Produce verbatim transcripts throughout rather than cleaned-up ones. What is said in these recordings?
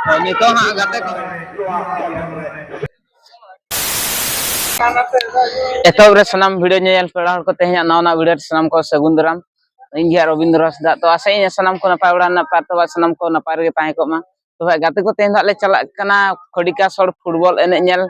ᱱᱤᱛᱚᱜ ᱦᱟᱸᱜ ᱜᱟᱛᱮ ᱠᱚ ᱮᱛᱚᱦᱚᱵ ᱨᱮ ᱥᱟᱱᱟᱢ video ᱧᱮᱧᱮᱞ ᱯᱮᱲᱟ ᱦᱚᱲ ᱠᱚ, ᱛᱮᱦᱮᱧᱟᱜ ᱱᱟᱣᱟ ᱱᱟᱣᱟ video ᱨᱮ ᱥᱟᱱᱟᱢ ᱠᱚ ᱥᱟᱹᱜᱩᱱ ᱫᱟᱨᱟᱢ᱾ ᱤᱧ ᱜᱮ ᱦᱟᱸᱜ ᱨᱚᱵᱤᱱᱫᱨᱚ ᱦᱟᱸᱥᱫᱟ᱾ ᱛᱚ ᱟᱥᱟᱭᱟᱹᱧ ᱥᱟᱱᱟᱢ ᱠᱚ ᱱᱟᱯᱟᱭ ᱵᱟᱲᱟ ᱱᱟᱯᱟᱭ ᱛᱚ ᱥᱟᱱᱟᱢ ᱠᱚ ᱱᱟᱯᱟᱭ ᱨᱮᱜᱮ ᱛᱟᱦᱮᱸ ᱠᱚᱜ ᱢᱟ᱾ ᱛᱚᱵᱮ ᱜᱟᱛᱮ ᱠᱚ, ᱛᱮᱦᱮᱧ ᱫᱚ ᱦᱟᱸᱜ ᱞᱮ ᱪᱟᱞᱟᱜ ᱠᱟᱱᱟ ᱠᱷᱚᱲᱤᱠᱟ ᱥᱚᱲ football ᱮᱱᱮᱡ ᱧᱮᱞ᱾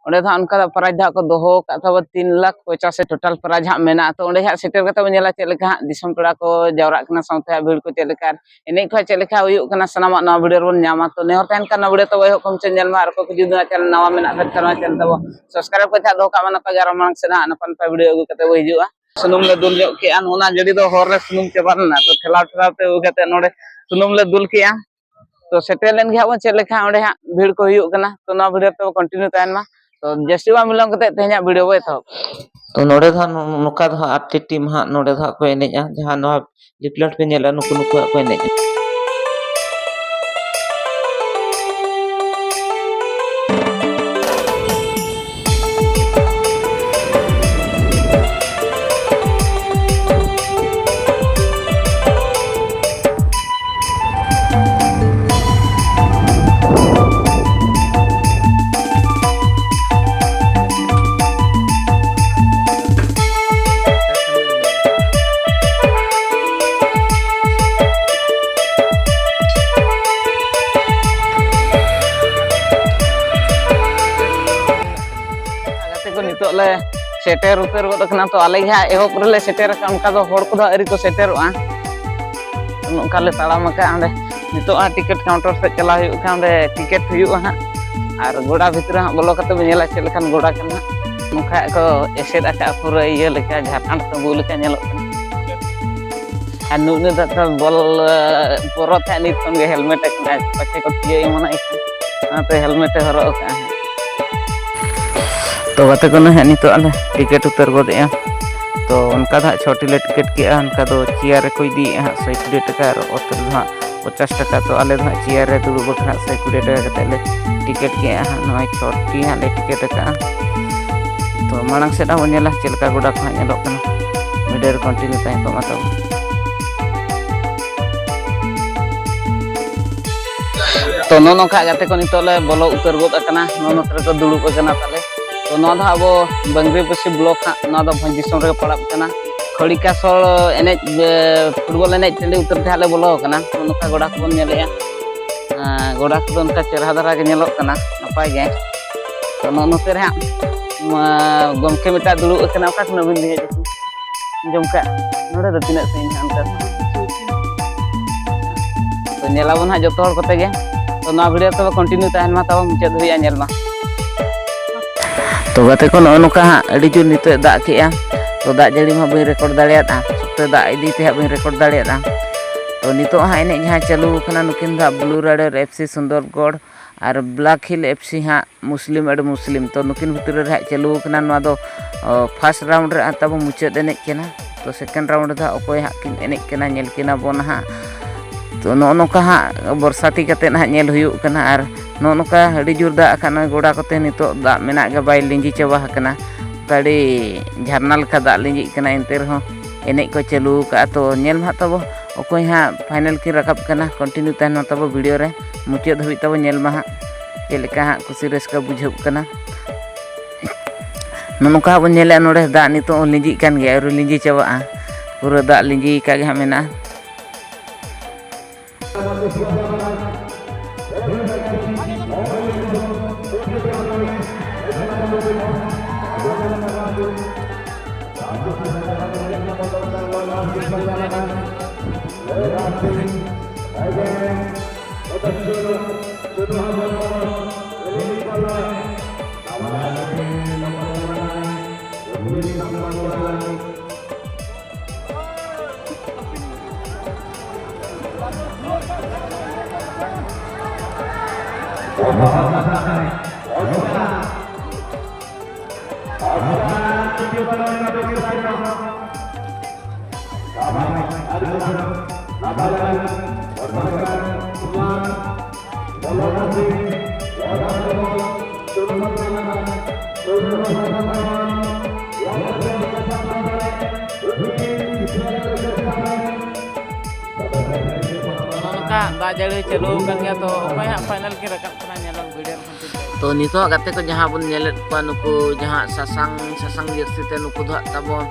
ᱚᱸᱰᱮ ᱫᱚ ᱦᱟᱸᱜ ᱚᱱᱠᱟ ᱫᱚ prize ᱫᱚ ᱦᱟᱸᱜ ᱠᱚ ᱫᱚᱦᱚ ᱟᱠᱟᱫ ᱛᱟᱵᱚ ᱛᱤᱱ ᱞᱟᱠᱷ ᱯᱚᱧᱪᱟᱥ ᱦᱟᱡᱟᱨ total prize ᱦᱟᱸᱜ ᱢᱮᱱᱟᱜᱼᱟ᱾ ᱛᱚ ᱚᱸᱰᱮ ᱦᱟᱸᱜ ᱥᱮᱴᱮᱨ ᱠᱟᱛᱮ ᱵᱚᱱ ᱧᱮᱞᱟ ᱪᱮᱫ ᱞᱮᱠᱟ ᱦᱟᱸᱜ ᱫᱤᱥᱚᱢ ᱯᱮᱲᱟ ᱠᱚ ᱡᱟᱣᱨᱟᱜ ᱠᱟᱱᱟ, ᱥᱟᱶᱛᱮ ᱦᱟᱸᱜ ᱵᱷᱤᱲ ᱠᱚ ᱪᱮᱫ ᱞᱮᱠᱟ, ᱮᱱᱮᱡ ᱠᱚ ᱦᱟᱸᱜ ᱪᱮᱫ ᱞᱮᱠᱟ ᱦᱩᱭᱩᱜ ᱠᱟᱱᱟ, ᱥᱟᱱᱟᱢᱟᱜ ᱱᱚᱣᱟ video ᱨᱮᱵᱚᱱ ᱧᱟᱢᱟ᱾ ᱛᱚ ᱱᱮᱦᱚᱨ ᱛᱟᱦᱮᱱ ᱠᱟᱱᱟ video ᱛᱚᱵᱮ ᱮᱦᱚᱵ ᱠᱷᱚᱱ ᱢᱩᱪᱟᱹᱫ ᱧᱮᱞ ᱢᱟ, ᱟᱨ ᱚᱠᱚᱭ ᱠᱚ ᱡᱩᱫᱤ ᱱᱚᱣᱟ channel ᱱᱟᱣᱟ ᱢᱮᱱᱟᱜ ᱠᱷᱟᱱ ᱱᱚᱣᱟ channel ᱛᱟᱵᱚ subscribe ᱠᱟᱛᱮ ᱦᱟᱸᱜ ᱫᱚᱦᱚ ᱠᱟᱜ ᱢᱟ, ᱱᱟᱯᱟᱭ ᱜᱮ ᱟᱨᱚ ᱢᱟᱲᱟᱝ ᱥᱮᱫ ᱦᱟᱸᱜ ᱱᱟᱯᱟᱭ ᱱᱟᱯᱟᱭ video ᱟᱹᱜᱩ ᱠᱟᱛᱮ ᱵᱚ ᱦᱤᱡᱩᱜᱼᱟ᱾ ᱥᱩᱱᱩᱢ ᱞᱮ ᱫᱩᱞ ᱧᱚᱜ ᱠᱮᱜᱼᱟ, ᱚᱱᱟ ᱡᱟᱹᱲᱤ ᱫᱚ ᱦᱚᱨ ᱨᱮ ᱥᱩᱱᱩᱢ ᱪᱟᱵᱟ ᱞᱮᱱᱟ, ᱛᱚ ᱴᱷᱮᱞᱟᱣ ᱴᱷᱮᱞᱟᱣ ᱛᱮ ᱟᱹᱜᱩ ᱠᱟᱛᱮ ᱱᱚᱰᱮ ᱥᱩᱱᱩᱢ ᱞᱮ ᱫᱩᱞ ᱠᱮᱜᱼᱟ᱾ ᱛᱚ ᱥᱮᱴᱮᱨ ᱞᱮᱱ ᱜᱮ ᱦᱟᱸᱜ ᱵᱚᱱ ᱪᱮᱫ ᱞᱮᱠᱟ ᱚᱸᱰᱮ ᱦᱟᱸᱜ ᱵᱷᱤᱲ ᱠᱚ ᱦᱩᱭᱩᱜ ᱠᱟᱱᱟ᱾ ᱛᱚ ᱱᱚᱣᱟ video ᱛᱮᱵᱚ continue ᱛᱟᱦᱮᱱ ᱢᱟ᱾ ᱛᱚ ᱡᱟᱹᱥᱛᱤ ᱵᱟᱝ ᱵᱤᱞᱚᱢ ᱠᱟᱛᱮ ᱛᱮᱦᱮᱧᱟᱜ video ᱵᱚ ᱮᱛᱚᱦᱚᱵ᱾ ᱛᱚ ᱱᱚᱰᱮ ᱫᱚ ᱦᱟᱸᱜ ᱱᱚ-, ᱱᱚᱝᱠᱟ ᱫᱚ ᱦᱟᱸᱜ ᱟᱴ ᱴᱤ team ᱦᱟᱸᱜ ᱱᱚᱰᱮ ᱫᱚ ᱦᱟᱸᱜ ᱠᱚ ᱮᱱᱮᱡᱼᱟ, ᱡᱟᱦᱟᱸ ᱱᱚᱣᱟ leaflet ᱯᱮ ᱧᱮᱞᱟ, ᱱᱩᱠᱩ ᱱᱩᱠᱩ ᱦᱟᱸᱜ ᱠᱚ ᱮᱱᱮᱡᱼᱟ᱾ ᱜᱟᱛᱮ ᱠᱚ, ᱱᱤᱛᱚᱜ ᱞᱮ ᱥᱮᱴᱮᱨ ᱩᱛᱟᱹᱨ ᱜᱚᱫ ᱟᱠᱟᱱᱟ᱾ ᱛᱚ ᱟᱞᱮ ᱜᱮ ᱦᱟᱸᱜ ᱮᱦᱚᱵ ᱨᱮᱞᱮ ᱥᱮᱴᱮᱨ ᱟᱠᱟᱱᱟ, ᱚᱱᱠᱟ ᱫᱚ ᱦᱚᱲ ᱠᱚᱫᱚ ᱟᱹᱣᱨᱤ ᱠᱚ ᱥᱮᱴᱮᱨᱚᱜᱼᱟ᱾ ᱱᱚᱝᱠᱟ ᱞᱮ ᱛᱟᱲᱟᱢ ᱟᱠᱟᱫᱼᱟ᱾ ᱚᱸᱰᱮ ᱱᱤᱛᱚᱜ ᱦᱟᱸᱜ ticket counter ᱥᱮᱫ ᱪᱟᱞᱟᱣ ᱦᱩᱭᱩᱜ ᱠᱷᱟᱱ ᱚᱸᱰᱮ ticket ᱦᱩᱭᱩᱜᱼᱟ ᱦᱟᱸᱜ, ᱟᱨ ᱜᱚᱰᱟ ᱵᱷᱤᱛᱨᱤ ᱦᱟᱸᱜ ᱵᱚᱞᱚ ᱠᱟᱛᱮ ᱵᱚᱱ ᱧᱮᱞᱟ ᱪᱮᱫ ᱞᱮᱠᱟᱱ ᱜᱚᱰᱟ ᱠᱟᱱᱟ᱾ ᱱᱚᱝᱠᱟ ᱠᱚ ᱮᱥᱮᱫ ᱟᱠᱟᱫᱼᱟ, ᱯᱩᱨᱟᱹ ᱤᱭᱟᱹ ᱞᱮᱠᱟ, ᱡᱷᱟᱲᱠᱷᱚᱸᱰ ᱛᱟᱹᱵᱩ ᱞᱮᱠᱟ ᱧᱮᱞᱚᱜ ᱠᱟᱱᱟ᱾ ᱟᱨ ᱱᱩᱜ ᱱᱩᱭ ᱫᱚ ᱛᱚ ᱵᱚᱞ, ᱮ, ᱵᱚᱨᱚᱛ ᱦᱟᱸᱜ ᱱᱤᱛ ᱠᱷᱚᱱ ᱜᱮ helmet ᱟᱠᱟᱱᱟᱭ, ᱯᱟᱪᱷᱮ ᱠᱚ ᱛᱤᱭᱟᱹ ᱮᱢᱟᱱᱟ ᱮᱱᱠᱷᱟᱱ, ᱚᱱᱟᱛᱮ helmet ᱮ ᱦᱚᱨᱚᱜ ᱟᱠᱟᱫᱼᱟ᱾ ᱛᱚ ᱜᱟᱛᱮ ᱠᱚ, ᱱᱚᱜᱼᱚᱭ ᱦᱟᱸᱜ ᱱᱤᱛᱚᱜ ᱟᱞᱮ ticket ᱩᱛᱟᱹᱨ ᱜᱚᱫ ᱮᱜᱼᱟ᱾ ᱛᱚ ᱚᱱᱠᱟ ᱫᱚ ᱦᱟᱸᱜ ᱪᱷᱚᱴᱤ ᱞᱮ ticket ᱠᱮᱜᱼᱟ᱾ ᱚᱱᱠᱟ ᱫᱚ chair ᱨᱮᱠᱚ ᱤᱫᱤᱭᱮᱜᱼᱟ ᱦᱟᱸᱜ ᱥᱚᱭ ᱠᱩᱲᱤ ᱴᱟᱠᱟ, ᱟᱨ ᱚᱛ ᱨᱮᱫᱚ ᱦᱟᱸᱜ ᱯᱚᱪᱟᱥ ᱴᱟᱠᱟ᱾ ᱛᱚ ᱟᱞᱮ ᱫᱚ ᱦᱟᱸᱜ chair ᱨᱮ ᱫᱩᱲᱩᱵ ᱟᱠᱟᱱᱟ ᱦᱟᱸᱜ ᱥᱚᱭ ᱠᱩᱲᱤ ᱴᱟᱠᱟ ᱠᱟᱛᱮᱫ ᱞᱮ ticket ᱠᱮᱜᱼᱟ ᱦᱟᱸᱜ᱾ ᱱᱚᱜᱼᱚᱭ ᱪᱷᱚᱴᱤ ᱦᱟᱸᱜ ᱞᱮ ticket ᱟᱠᱟᱜᱼᱟ᱾ ᱛᱚ ᱢᱟᱲᱟᱝ ᱥᱮᱫ ᱦᱚᱸ ᱵᱚᱱ ᱧᱮᱞᱟ ᱪᱮᱫ ᱞᱮᱠᱟ ᱜᱚᱰᱟ ᱠᱚ ᱦᱟᱸᱜ ᱧᱮᱞᱚᱜ ᱠᱟᱱᱟ᱾ Video ᱨᱮ continue ᱛᱟᱦᱮᱸ ᱠᱚᱜ ᱢᱟ ᱛᱟᱵᱚᱱ᱾ ᱛᱚ ᱱᱚᱜᱼᱚ ᱱᱚᱝᱠᱟ ᱜᱟᱛᱮ ᱠᱚ ᱱᱤᱛᱚᱜ ᱞᱮ ᱵᱚᱞᱚ ᱩᱛᱟᱹᱨ ᱜᱚᱫ ᱟᱠᱟᱱᱟ᱾ ᱱᱚᱜᱼᱚ ᱱᱚᱛᱮ ᱨᱮᱠᱚ ᱫᱩᱲᱩᱵ ᱟᱠᱟᱱᱟ ᱛᱟᱞᱮ᱾ ᱛᱚ ᱱᱚᱣᱟ ᱫᱚ ᱦᱟᱸᱜ ᱟᱵᱚ ᱵᱟᱝᱜᱽᱨᱤ ᱯᱚᱥᱤ ᱵᱞᱚᱠ ᱦᱟᱸᱜ ᱱᱚᱣᱟ ᱫᱚ ᱵᱷᱚᱸᱡᱽ ᱫᱤᱥᱚᱢ ᱨᱮᱜᱮ ᱯᱟᱲᱟᱜ ᱠᱟᱱᱟ᱾ ᱠᱷᱟᱹᱲᱤ ᱠᱟᱥᱚᱲ ᱮᱱᱮᱡ, ᱮ, ᱯᱷᱩᱴᱵᱚᱞ ᱮᱱᱮᱡ ᱴᱟᱺᱰᱤ ᱩᱛᱟᱹᱨ ᱛᱮ ᱦᱟᱸᱜ ᱞᱮ ᱵᱚᱞᱚ ᱟᱠᱟᱱᱟ᱾ ᱱᱚᱜᱼᱚ ᱱᱚᱝᱠᱟ ᱜᱚᱰᱟ ᱠᱚᱵᱚᱱ ᱧᱮᱞᱮᱜᱼᱟ᱾ ᱮ, ᱜᱚᱰᱟ ᱠᱚᱫᱚ ᱚᱱᱠᱟ ᱪᱮᱦᱨᱟ ᱫᱷᱟᱨᱟ ᱜᱮ ᱧᱮᱞᱚᱜ ᱠᱟᱱᱟ, ᱱᱟᱯᱟᱭ ᱜᱮ᱾ ᱛᱚ ᱱᱚᱜᱼᱚ ᱱᱚᱛᱮ ᱨᱮ ᱦᱟᱸᱜ, ᱮ, ᱜᱚᱢᱠᱮ ᱢᱤᱫᱴᱟᱝ ᱫᱩᱲᱩᱵ ᱟᱠᱟᱱᱟ᱾ ᱚᱠᱟ ᱠᱷᱚᱱᱟᱜ ᱵᱤᱱ ᱞᱟᱹᱭᱮᱫ ᱠᱟᱱᱟ? ᱟᱸᱡᱚᱢ ᱠᱟᱜ, ᱱᱚᱰᱮ ᱫᱚ ᱛᱤᱱᱟᱹᱜ ᱥᱟᱺᱜᱤᱧ ᱦᱟᱸᱜ ᱚᱱᱠᱟ? ᱛᱚ ᱧᱮᱞᱟᱵᱚᱱ ᱦᱟᱸᱜ ᱡᱚᱛᱚ ᱦᱚᱲ ᱠᱚᱛᱮ ᱜᱮ᱾ ᱛᱚ ᱱᱚᱣᱟ ᱵᱷᱤᱰᱤᱭᱳ ᱛᱚᱵᱮ ᱠᱚᱱᱴᱤᱱᱤᱭᱩ ᱛᱟᱦᱮᱱ ᱢᱟ ᱛᱟᱵᱚᱱ, ᱢᱩᱪᱟᱹᱫ ᱫᱷᱟᱹᱵᱤᱡ ᱧᱮᱞ ᱢᱟ᱾ ᱛᱚ ᱜᱟᱛᱮ ᱠᱚ, ᱱᱚᱜᱼᱚ ᱱᱚᱝᱠᱟ ᱦᱟᱸᱜ ᱟᱹᱰᱤ ᱡᱳᱨ ᱱᱤᱛᱚᱜ ᱫᱟᱜ ᱠᱮᱜᱼᱟ᱾ ᱛᱚ ᱫᱟᱜ ᱡᱟᱹᱲᱤ ᱢᱟ ᱵᱟᱹᱧ ᱨᱮᱠᱚᱨᱰ ᱫᱟᱲᱮᱭᱟᱫᱼᱟ, ᱥᱚᱠᱛᱚ ᱫᱟᱜ ᱤᱫᱤ ᱛᱮ ᱦᱟᱸᱜ ᱵᱟᱹᱧ ᱨᱮᱠᱚᱨᱰ ᱫᱟᱲᱮᱭᱟᱫᱼᱟ᱾ ᱛᱚ ᱱᱤᱛᱚᱜ ᱦᱟᱸᱜ ᱮᱱᱮᱡ ᱡᱟᱦᱟᱸ ᱪᱟᱹᱞᱩ ᱟᱠᱟᱱᱟ, ᱱᱩᱠᱤᱱ ᱫᱚ ᱦᱟᱸᱜ blue rider F C Sundargarh ᱟᱨ ᱵᱞᱮᱠ ᱦᱤᱞ ᱮᱯᱷ ᱥᱤ ᱦᱟᱸᱜ ᱢᱩᱥᱞᱤᱢ ᱟᱹᱰᱤ ᱢᱩᱥᱞᱤᱢ᱾ ᱛᱚ ᱱᱩᱠᱤᱱ ᱵᱷᱤᱛᱨᱤ ᱨᱮ ᱦᱟᱸᱜ ᱪᱟᱹᱞᱩ ᱟᱠᱟᱱᱟ᱾ ᱱᱚᱣᱟ ᱫᱚ, ᱚ, ᱯᱷᱟᱥᱴ ᱨᱟᱣᱩᱱᱰ ᱨᱮ ᱦᱟᱸᱜ ᱛᱟᱵᱚ ᱢᱩᱪᱟᱹᱫ ᱮᱱᱮᱡ ᱠᱟᱱᱟ᱾ ᱛᱚ ᱥᱮᱠᱮᱱᱰ ᱨᱟᱣᱩᱱᱰ ᱨᱮᱫᱚ ᱦᱟᱸᱜ ᱚᱠᱚᱭ ᱦᱟᱸᱜ ᱠᱤᱱ ᱮᱱᱮᱡ ᱠᱟᱱᱟ, ᱧᱮᱞ ᱠᱤᱱᱟ ᱵᱚᱱ ᱦᱟᱸᱜ᱾ ᱛᱚ ᱱᱚᱜᱼᱚ ᱱᱚᱝᱠᱟ ᱦᱟᱸᱜ ᱵᱚᱨᱥᱟᱛᱤ ᱠᱟᱛᱮᱫ ᱦᱟᱸᱜ ᱧᱮᱞ ᱦᱩᱭᱩᱜ ᱠᱟᱱᱟ᱾ ᱟᱨ ᱱᱚᱜᱼᱚ ᱱᱚᱝᱠᱟ ᱟᱹᱰᱤ ᱡᱳᱨ ᱫᱟᱜ ᱟᱠᱟᱱ ᱱᱚᱜᱼᱚᱭ ᱜᱚᱰᱟ ᱠᱚᱛᱮ ᱱᱤᱛᱚᱜ ᱫᱟᱜ ᱢᱮᱱᱟᱜ ᱜᱮ, ᱵᱟᱭ ᱞᱤᱸᱡᱤ ᱪᱟᱵᱟ ᱟᱠᱟᱱᱟ᱾ ᱚᱱᱠᱟ ᱟᱹᱰᱤ ᱡᱷᱟᱨᱱᱟ ᱞᱮᱠᱟ ᱫᱟᱜ ᱞᱤᱸᱡᱤᱜ ᱠᱟᱱᱟ, ᱮᱱᱛᱮ ᱨᱮᱦᱚᱸ ᱮᱱᱮᱡ ᱠᱚ ᱪᱟᱹᱞᱩ ᱟᱠᱟᱫᱼᱟ᱾ ᱛᱚ ᱧᱮᱞ ᱢᱟ ᱦᱟᱸᱜ ᱛᱟᱵᱚ ᱚᱠᱚᱭ ᱦᱟᱸᱜ ᱯᱷᱟᱭᱱᱟᱞ ᱠᱤᱱ ᱨᱟᱠᱟᱵ ᱠᱟᱱᱟ᱾ ᱠᱚᱱᱴᱤᱱᱤᱭᱩ ᱛᱟᱦᱮᱱ ᱢᱟ ᱛᱟᱵᱚ ᱵᱷᱤᱰᱤᱭᱳ ᱨᱮ, ᱢᱩᱪᱟᱹᱫ ᱫᱷᱟᱹᱵᱤᱡ ᱛᱟᱵᱚ ᱧᱮᱞ ᱢᱟ ᱦᱟᱸᱜ ᱪᱮᱫ ᱞᱮᱠᱟ ᱦᱟᱸᱜ ᱠᱩᱥᱤ ᱨᱟᱹᱥᱠᱟᱹ ᱵᱩᱡᱷᱟᱹᱜ ᱠᱟᱱᱟ᱾ ᱱᱚᱜᱼᱚ ᱱᱚᱝᱠᱟ ᱦᱟᱸᱜ ᱵᱚᱱ ᱧᱮᱞᱮᱜᱼᱟ, ᱱᱚᱰᱮ ᱫᱟᱜ ᱱᱤᱛᱚᱜ ᱦᱚᱸ ᱞᱤᱸᱡᱤᱜ ᱠᱟᱱ ᱜᱮᱭᱟ, ᱟᱹᱣᱨᱤ ᱞᱤᱸᱡᱤ ᱪᱟᱵᱟᱜᱼᱟ, ᱯᱩᱨᱟᱹ ᱫᱟᱜ ᱞᱤᱸᱡᱤ ᱟᱠᱟᱫ ᱜᱮ ᱦᱟᱸᱜ ᱢᱮᱱᱟᱜᱼᱟ᱾ ᱱᱚᱝᱠᱟ ᱫᱟᱜ ᱡᱟᱹᱲᱤ ᱪᱟᱹᱞᱩ ᱟᱠᱟᱱ ᱜᱮᱭᱟ, ᱛᱚ ᱚᱠᱚᱭ ᱦᱟᱸᱜ ᱯᱷᱟᱭᱱᱟᱞ ᱠᱤᱱ ᱨᱟᱠᱟᱵ ᱠᱟᱱᱟ, ᱧᱮᱞᱟᱢ ᱵᱷᱤᱰᱤᱭᱳ ᱨᱮ ᱦᱟᱸᱜ ᱪᱮᱫ ᱞᱮᱠᱟ᱾ ᱛᱚ ᱱᱤᱛᱚᱜ ᱜᱟᱛᱮ ᱠᱚ ᱡᱟᱦᱟᱸ ᱵᱚᱱ ᱧᱮᱞᱮᱫ ᱠᱚᱣᱟ, ᱱᱩᱠᱩ ᱡᱟᱦᱟᱸ ᱥᱟᱥᱟᱝ ᱥᱟᱥᱟᱝ ᱡᱟᱹᱨᱥᱤ ᱛᱮ, ᱱᱩᱠᱩ ᱫᱚ ᱦᱟᱸᱜ ᱛᱟᱵᱚᱱ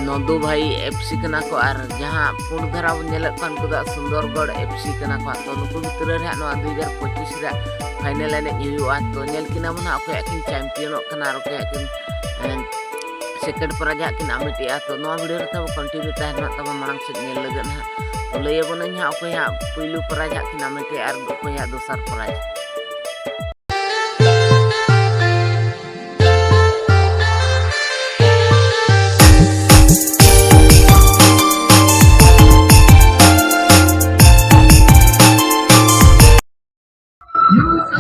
ᱱᱚᱫᱩ ᱵᱷᱟᱭ ᱮᱯᱷ ᱥᱤ ᱠᱟᱱᱟ ᱠᱚ, ᱟᱨ ᱡᱟᱦᱟᱸ ᱯᱩᱸᱰ ᱫᱷᱟᱨᱟ ᱵᱚᱱ ᱧᱮᱞᱮᱫ ᱠᱚᱣᱟ, ᱱᱩᱠᱩ ᱫᱚ ᱦᱟᱸᱜ ᱥᱩᱱᱫᱚᱨᱜᱚᱲ ᱮᱯᱷ ᱥᱤ ᱠᱟᱱᱟ ᱠᱚ ᱦᱟᱸᱜ᱾ ᱛᱚ ᱱᱩᱠᱩ ᱵᱷᱤᱛᱨᱤ ᱨᱮ ᱦᱟᱸᱜ ᱱᱚᱣᱟ ᱫᱩ ᱦᱟᱡᱟᱨ ᱯᱚᱸᱪᱤᱥ ᱨᱮᱭᱟᱜ ᱯᱷᱟᱭᱱᱮᱞ ᱮᱱᱮᱡ ᱦᱩᱭᱩᱜᱼᱟ᱾ ᱛᱚ ᱧᱮᱞ ᱠᱤᱱᱟ ᱵᱚᱱ ᱦᱟᱸᱜ ᱚᱠᱚᱭ ᱦᱟᱸᱜ ᱠᱤᱱ ᱪᱟᱢᱯᱤᱭᱚᱱᱚᱜ ᱠᱟᱱᱟ ᱟᱨ ᱚᱠᱚᱭ ᱦᱟᱸᱜ ᱠᱤᱱ, ᱮᱸ, ᱥᱮᱠᱮᱱᱰ ᱯᱨᱟᱭᱤᱡᱽ ᱦᱟᱸᱜ ᱠᱤᱱ ᱦᱟᱢᱮᱴᱮᱜᱼᱟ᱾ ᱛᱚ ᱱᱚᱣᱟ ᱵᱷᱤᱰᱤᱭᱳ ᱨᱮ ᱛᱟᱵᱚ ᱠᱚᱱᱴᱤᱱᱤᱭᱩ ᱛᱟᱦᱮᱱ ᱦᱟᱸᱜ ᱛᱟᱵᱚ ᱢᱟᱲᱟᱝ ᱥᱮᱫ ᱧᱮᱞ ᱞᱟᱹᱜᱤᱫ ᱦᱟᱸᱜ᱾ ᱛᱚ ᱞᱟᱹᱭ ᱟᱵᱚᱱᱟᱹᱧ ᱦᱟᱸᱜ ᱚᱠᱚᱭ ᱦᱟᱸᱜ ᱯᱩᱭᱞᱩ ᱯᱨᱟᱭᱤᱡᱽ ᱦᱟᱸᱜ ᱠᱤᱱ ᱦᱟᱢᱮᱴᱮᱜᱼᱟ ᱟᱨ ᱚᱠᱚᱭ ᱦᱟᱸᱜ ᱫᱚᱥᱟᱨ ᱯᱨᱟᱭᱤᱡᱽ᱾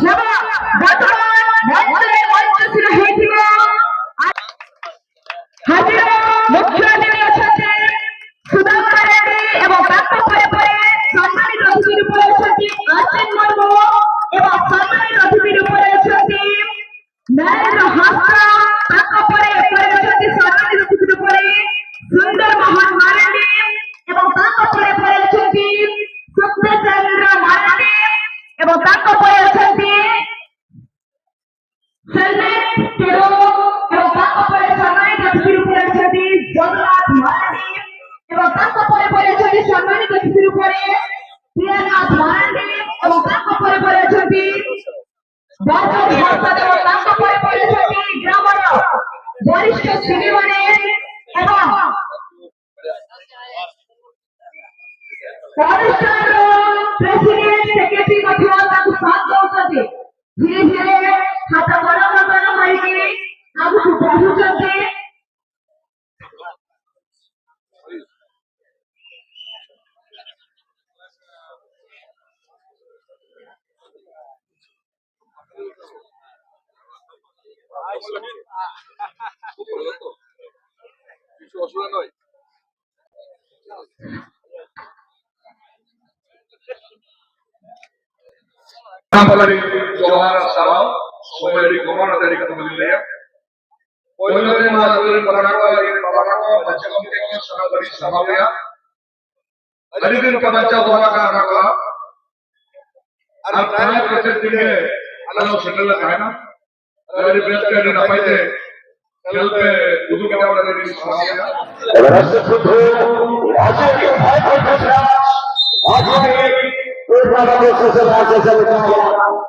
ᱱᱚᱣᱟ ᱵᱚᱨᱛᱚᱢᱟᱱ ᱢᱚᱧᱪᱚ ᱨᱮ ᱢᱚᱧᱪᱚ ᱥᱤᱨ ᱦᱩᱭ ᱛᱷᱤᱵᱟ। ଆଜିର ମୁଖ୍ୟ ଅତିଥି ଅଛନ୍ତି ସୁଦାମ ମାରାଣ୍ଡି ଏବଂ ତାଙ୍କ ପରେ ପରେ ସମ୍ମାନିତ ଅତିଥି ରୂପରେ ଅଛନ୍ତି ଅସିତ ମୁର୍ମୁ ଏବଂ ସମ୍ମାନିତ ଅତିଥି ରୂପରେ ଅଛନ୍ତି ନରେନ୍ଦ୍ର ହାସଦା। ତାଙ୍କ ପରେ ପରେ ଅଛନ୍ତି ସମ୍ମାନିତ ଅତିଥି ରୂପରେ ସୁନ୍ଦର ମୋହନ ମାରାଣ୍ଡି ଏବଂ ତାଙ୍କ ପରେ ପରେ ଅଛନ୍ତି ସୁଖଚନ୍ଦ୍ର ମାରାଣ୍ଡି ଏବଂ ତାଙ୍କ ପରେ ଅଛନ୍ତି ସଲମାନ ଟୁଡୁ ଏବଂ ତାଙ୍କ ପରେ ସମ୍ମାନିତ ଅତିଥି ରୂପରେ ଅଛନ୍ତି ଜଗନ୍ନାଥ ମାରାଣ୍ଡି ଏବଂ ତାଙ୍କ ପରେ ପରେ ଅଛନ୍ତି ସମ୍ମାନିତ ଅତିଥି ରୂପରେ ପ୍ରିୟନାଥ ମାରାଣ୍ଡି ଏବଂ ତାଙ୍କ ପରେ ପରେ ଅଛନ୍ତି ବାବୁଲ ପ୍ରସାଦ ଏବଂ ତାଙ୍କ ପରେ ପରେ ଅଛନ୍ତି ଗ୍ରାମର ବରିଷ୍ଠ ସିନିମାନେ ଏବଂ ଅନୁଷ୍ଠାନର ପ୍ରେସିଡେଣ୍ଟ, ସେକ୍ରେଟାରୀ ମଧ୍ୟ ତାଙ୍କୁ ସାଥ ଦଉଛନ୍ତି। ଧୀରେ ଧୀରେ ହାତ ବଡ଼ ବଡ଼ କରିକି ଆଗକୁ ବଢୁଛନ୍ତି। ᱚᱥᱩᱵᱤᱫᱷᱟ ᱱᱚᱭ। ᱡᱚᱦᱟᱨ ᱥᱟᱨᱦᱟᱣ, ᱥᱚᱢᱚᱭ ᱟᱹᱰᱤ ᱠᱚᱢ ᱚᱱᱟᱛᱮ ᱟᱹᱰᱤ ᱠᱟᱛᱷᱟ ᱵᱟᱹᱞᱤᱧ ᱞᱟᱹᱭᱟ᱾ ᱯᱳᱭᱞᱳ ᱨᱮ ᱢᱟ ᱟᱹᱛᱩ ᱨᱮᱱ ᱯᱟᱲᱟ ᱠᱚ ᱞᱟᱹᱜᱤᱫ ᱵᱟᱵᱟ ᱠᱚ ᱢᱟᱹᱡᱷᱤ ᱜᱚᱢᱠᱮ ᱠᱚ ᱥᱟᱱᱟᱢ ᱟᱹᱰᱤ ᱥᱟᱨᱦᱟᱣ ᱮᱭᱟ᱾ ᱟᱹᱰᱤ ᱫᱤᱱ ᱠᱚ ᱵᱟᱧᱪᱟᱣ ᱫᱚᱦᱚ ᱟᱠᱟᱫ ᱚᱱᱟ ᱠᱚ᱾ ᱟᱨ ᱯᱨᱟᱭ ᱯᱨᱚᱛᱮᱠ ᱫᱤᱱ ᱜᱮ ᱟᱞᱮ ᱦᱚᱸ ᱥᱮᱴᱮᱨ ᱞᱮ ᱛᱟᱦᱮᱱᱟ᱾ ᱟᱹᱰᱤ ᱵᱮᱥ ᱛᱮ, ᱟᱹᱰᱤ ᱱᱟᱯᱟᱭ ᱛᱮ ᱠᱷᱮᱞ ᱯᱮ ᱩᱫᱩᱜ ᱮᱫᱟ, ᱚᱱᱟ ᱞᱟᱹᱜᱤᱫ ᱥᱟᱨᱦᱟᱣ ᱜᱮ᱾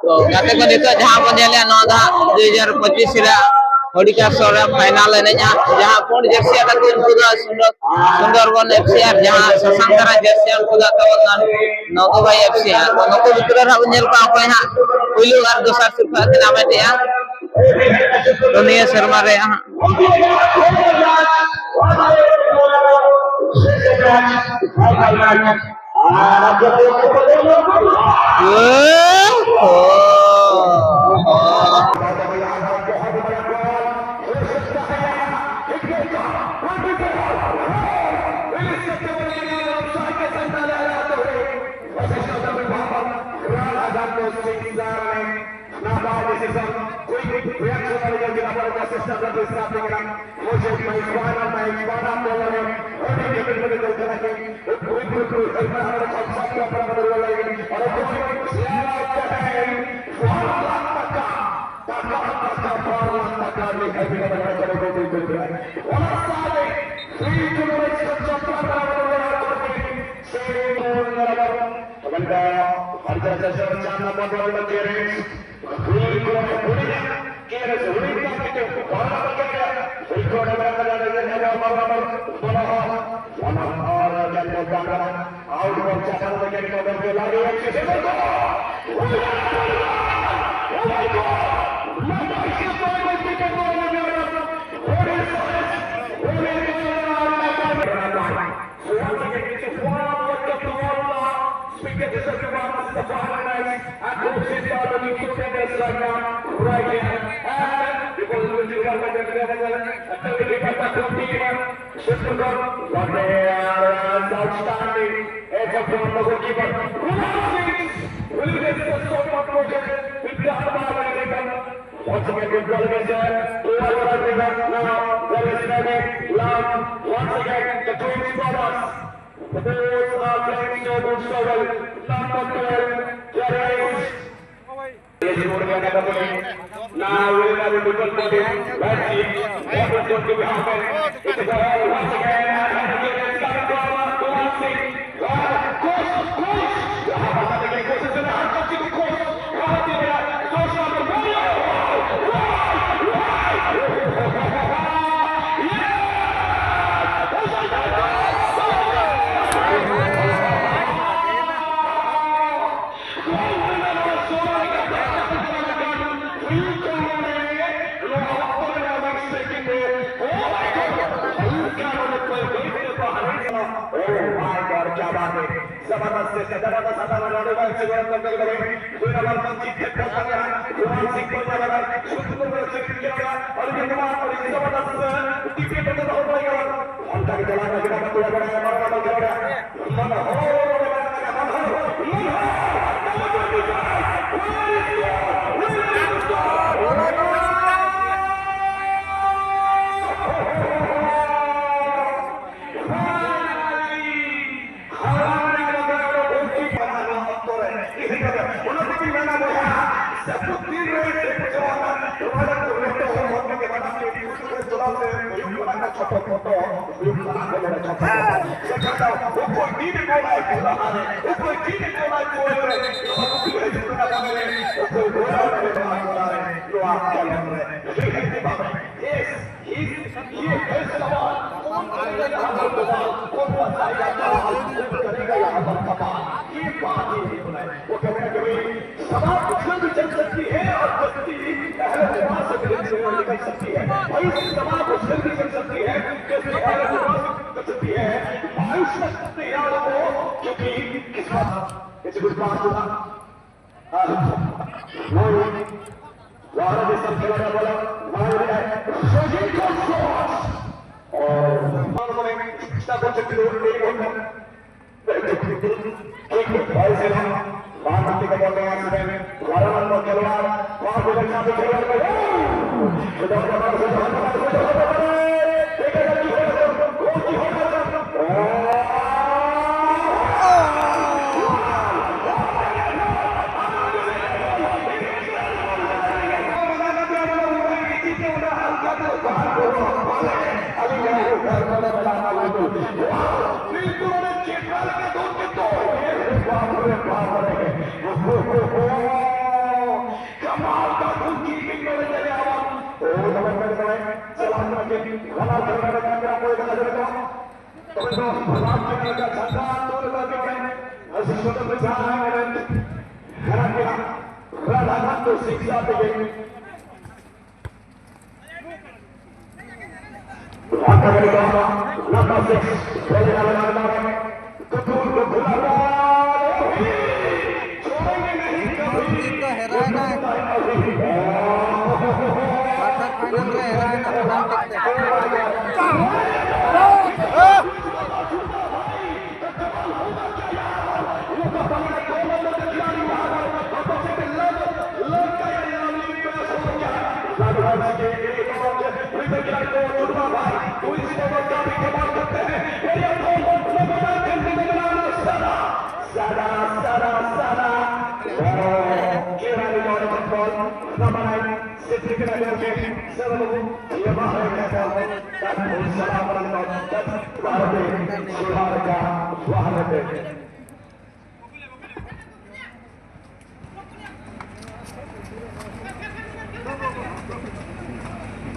ᱛᱚ, ᱜᱟᱛᱮ ᱠᱚ, ᱱᱤᱛᱚᱜ ᱡᱟᱦᱟᱸ ᱵᱚᱱ ᱧᱮᱞᱮᱜᱼᱟ, ᱱᱚᱣᱟ ᱫᱚ ᱦᱟᱸᱜ ᱫᱩ ᱦᱟᱡᱟᱨ ᱯᱚᱸᱪᱤᱥ ᱨᱮᱭᱟᱜ ᱦᱚᱰᱤᱠᱟ ᱥᱚᱨ ᱨᱮ ᱯᱷᱟᱭᱱᱟᱞ ᱮᱱᱮᱡᱼᱟ, ᱡᱟᱦᱟᱸ ᱯᱩᱸᱰ ᱡᱟᱹᱨᱥᱤ ᱟᱠᱟᱫ ᱠᱚ, ᱩᱱᱠᱩ ᱫᱚ ᱥᱩᱱᱫᱚᱨ ᱥᱩᱱᱫᱚᱨᱵᱚᱱ ᱮᱯᱷ ᱥᱤ ᱟᱨ ᱡᱟᱦᱟᱸ ᱥᱟᱥᱟᱝ ᱫᱷᱟᱨᱟ ᱡᱟᱹᱨᱥᱤ, ᱩᱱᱠᱩ ᱫᱚ ᱛᱟᱵᱚᱱ ᱱᱚᱣᱟ ᱱᱚᱣᱟ ᱠᱚ ᱵᱷᱤᱛᱨᱤ ᱨᱮ ᱦᱟᱸᱜ ᱵᱚᱱ ᱧᱮᱞ ᱠᱚᱣᱟ, ᱚᱠᱚᱭ ᱦᱟᱸᱜ ᱯᱩᱭᱞᱩ ᱟᱨ ᱫᱚᱥᱟᱨ ᱥᱤᱨᱯᱷᱟᱹ ᱠᱤᱱ ᱦᱟᱢᱮᱴᱮᱜᱼᱟ᱾ ᱛᱚ, ᱱᱤᱭᱟᱹ ᱥᱮᱨᱢᱟ ᱨᱮ ᱦᱟᱸᱜ Now, by decision, quick reaction by the Gilbert, assistant referee stopping it up. Mujhe Maiswana, Maiswana, Maiswana, Once again, good ball against there. Now, there is Ravi Lam. Once again, the twins brothers. The balls are playing so good, so well. Number twelve, Jerry. Now, whenever we put for this, let's see what is going to be happening. It's a ball once again. Oh my God, क्या बात है, जबरदस्त है, जबरदस्त आता है, राडू भाई से गलत करने के लिए कोई नंबर पंची थे, पता नहीं, कुमार सिंह को क्या लगा, शुक्र को बड़ा चेक किया गया, और ये कुमार और ये जबरदस्त टीपी पर तो हो पाएगा, उनका भी चला गया, पूरा बड़ा है, बड़ा बड़ा खेल रहा है। Yes, ये, ये है सवाल, कौन करेगा, कौन बचाएगा, कौन करेगा यहाँ पर कमाल? ये बात ही नहीं बनाई। वो कहते हैं कि भाई, सभा कुछ भी चल सकती है और बस्ती अहले नमाज से भी निकल सकती है। भाई, सभा कुछ भी चल सकती है, बस्ती अहले नमाज से निकल सकती है। मायूस मत करते यार को, क्योंकि किस्मत, it's a good part to that. Wow. Wow, this is a bola. Wow, yeah. Surgical shots. Oh, Bharat ᱠᱤᱱ ᱞᱮᱠᱟ ᱡᱷᱟᱱᱰᱟ ᱛᱩᱞ ᱞᱟᱹᱜᱤᱫ ᱟᱹᱥᱤ ᱥᱚᱫᱚᱨ ᱵᱮᱡᱷᱟ ᱮᱱᱮᱡ ᱦᱟᱨᱟ ᱠᱤᱱᱟ ᱨᱟᱫᱷᱟ ᱠᱟᱱᱛ ᱥᱤᱝ ᱥᱟᱶ ᱛᱮᱜᱮ᱾ ᱞᱟᱛᱟᱨ ᱥᱮᱫ ᱵᱚᱞ ᱮ ᱧᱟᱢ ᱮᱫᱟ᱾ ᱠᱩᱛᱩᱨ ᱠᱩᱛᱩᱨ ᱟᱨ ᱪᱷᱳᱲᱮᱸᱜᱮ ᱱᱟᱦᱤᱸ ᱠᱟᱵᱷᱤ᱾ ᱱᱤᱛ ᱫᱚ ᱦᱮᱨᱟᱭᱮᱱᱟ᱾ ᱠᱩᱛᱩᱨ ᱠᱩᱛᱩᱨ ᱟᱨ ᱠᱩᱛᱩᱨ ᱠᱩᱛᱩᱨ᱾ ᱠᱣᱟᱨᱴᱟᱨ ᱯᱷᱟᱭᱱᱟᱞ ᱨᱮ ᱦᱮᱨᱟᱭᱮᱱᱟ ᱯᱮᱱᱟᱞᱴᱤ ᱛᱮ᱾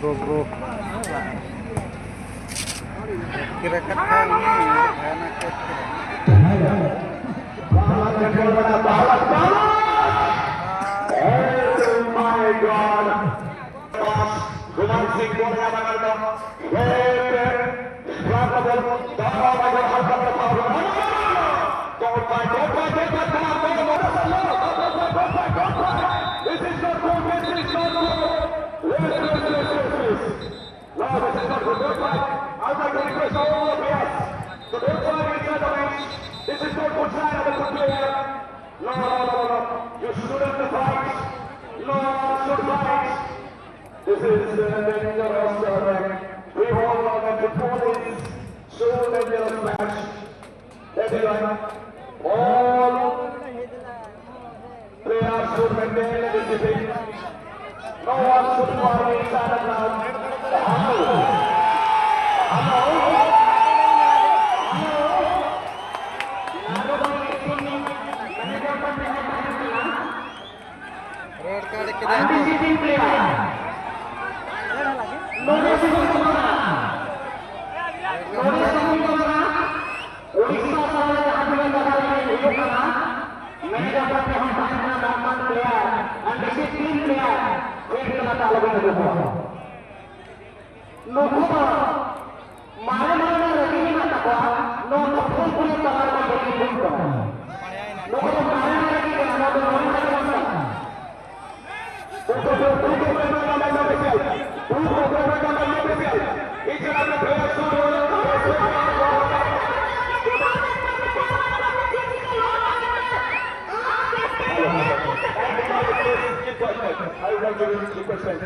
ᱜᱚᱜᱚ᱾ ᱠᱤᱨᱟ ᱠᱟᱛᱷᱟ ᱩᱱᱤ ᱵᱷᱟᱭᱱᱟ ᱠᱮᱛ ᱠᱮᱫᱟ᱾ Oh my God! ᱜᱩᱢᱟᱱ ᱥᱤᱝ ᱵᱚᱞ ᱧᱟᱢ ᱟᱠᱟᱫᱟ᱾ ᱦᱮᱰ᱾ ᱵᱟᱝ ᱵᱚᱞ᱾ ᱫᱟᱣ ᱵᱟᱭ ᱧᱟᱢ ᱟᱠᱟᱫᱟ᱾ Don't fight, don't fight, don't fight, come on, don't fight, don't fight, don't fight, don't fight. This is not good, this is not good. Yes, yes, yes, yes, yes. No, this is not good, don't fight. I would like to request all the players to don't fight inside the pitch. This is not good sign of a good player. No, no, no, no, no. You shouldn't fight. No one should fight. This is a dangerous tournament. We all know that football is so dangerous match. Everyone, all players should maintain the discipline. No one should fall inside the ground. Hello? Hello? Hello? Red card ᱠᱮᱫᱟ ᱠᱚ᱾ ᱟᱱᱰᱤᱥᱤᱯᱞᱤᱱ player. ᱱᱚᱰᱮ ᱥᱩᱢᱩᱝ ᱫᱚ ᱵᱟᱝ᱾ ᱱᱚᱰᱮ ᱥᱩᱢᱩᱝ ᱫᱚ ᱵᱟᱝ᱾ ᱦᱩᱭᱩᱜ ᱠᱟᱱᱟ, ᱢᱮᱱᱮᱡᱟᱨ ᱯᱟᱦᱴᱟ ᱦᱚᱸ ᱛᱟᱦᱮᱸ ᱠᱟᱱᱟ ᱫᱟᱜ ᱢᱟᱱ ᱯᱞᱮᱭᱟᱨ, ᱟᱨ ᱰᱤᱥᱤᱯᱞᱤᱱ ᱯᱞᱮᱭᱟᱨ, ᱠᱷᱮᱞ ᱛᱟᱞᱟᱛᱮ ᱟᱞᱚᱵᱚᱱ ᱩᱰᱩᱠᱚᱜᱼᱟ᱾ ᱱᱩᱠᱩ ᱫᱚ ᱢᱟᱨᱮ ᱢᱟᱨᱮ ᱨᱮ ᱨᱟᱹᱜᱤ ᱢᱮᱱᱟᱜ ᱛᱟᱠᱚᱣᱟ, ᱱᱚᱣᱟ ᱠᱚ ᱯᱷᱩᱞ ᱯᱷᱩᱞ ᱛᱟᱞᱟ ᱨᱮ ᱨᱟᱹᱜᱤ ᱦᱩᱭᱩᱜ ᱠᱟᱱᱟ᱾ ᱱᱩᱠᱩ ᱫᱚ ᱢᱟᱨᱮ ᱨᱮ ᱨᱟᱹᱜᱤ ᱠᱟᱱᱟ, ᱱᱚᱣᱟ ᱫᱚ ᱢᱟᱨᱮ ᱨᱮ ᱵᱟᱝ ᱠᱟᱱᱟ᱾